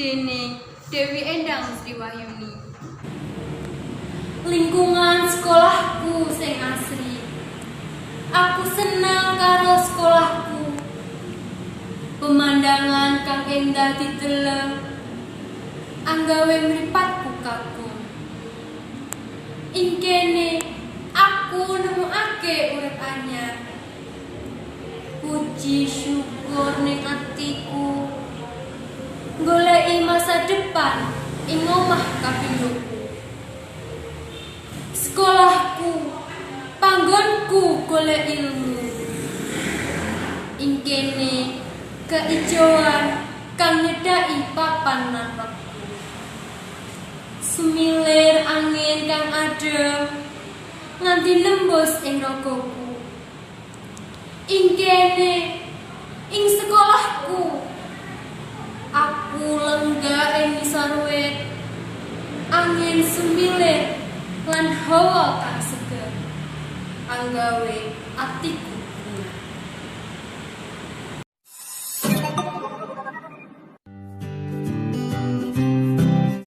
Dening Dewi Endang Sriwahyuni. Lingkungan sekolahku sing asri. Aku seneng karo sekolahku. Pemandangan kang endah dideleng anggawe mripatku kagum. Ing kene aku nemokake urip anyar. Puji syukur ning atiku. Goleki masa depan ing omah kapindhoku. Sekolahku, panggonku golek ilmu. Ing kene keijoan kang nyedaki papan lan wektu. Sumilir angin kang adem nganti nembus ing ragaku. Ing kene, ing sekolahku, aku lenggah ing ngisor wit. Angin sumilir lan hawa kang seger anggawe atiku.